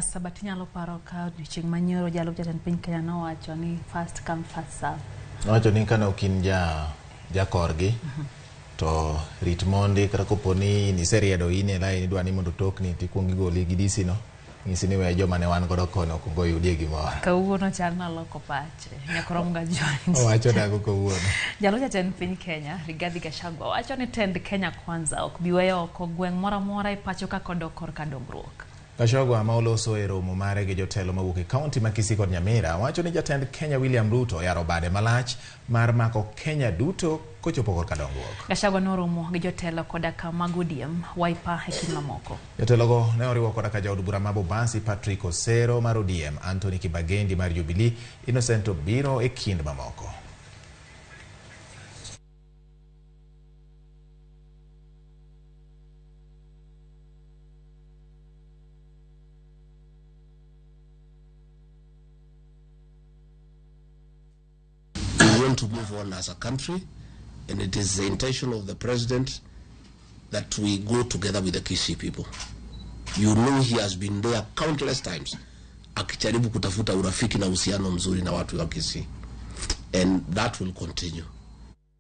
Sabati nyalo paro ka odiochieng' manyoro jalup jatend piny Kenya nowacho ni first come first serve. Nowacho ni kane ok in ja jakorgi to rit mondi kata kopo ni in iseriedo in e line idwa ni mondo otokni tikuong igoli gi DC no ng'isi ni we joma ne wan godo kono okuong oyudie gimoro. Kawuono chal noloko pache. Nyakrom ga joint. Owacho nang'o kawuono? Jalup jatend piny Kenya Rigathi Gachagua wacho ni tend Kenya Kwanza ok bi weyo oko gweng' moro amora e pacho ka kodok korka dongruok. Gachagua ma oloso e romo mare gi jotelo mawuok e kaunti ma Kisii kod Nyamira wacho ni jatend Kenya William Ruto oyaro bade malach mar mako Kenya duto kochopo korka dongruok. Gachagua noromo gi jotelo koda ka mag ODM, Wiper e kind mamoko. Jotelogo ne oriwo koda ka jaod bura ma Bobasi Patrick Osero mar ODM, Anthony Kibagendi mar Jubilee, Innocent Obiro e kind mamoko. We want to move on as a country, and it is the intention of the president that we go together with the Kisii people. You know he has been there countless times akijaribu kutafuta urafiki na uhusiano mzuri na watu wa Kisii, and that will continue.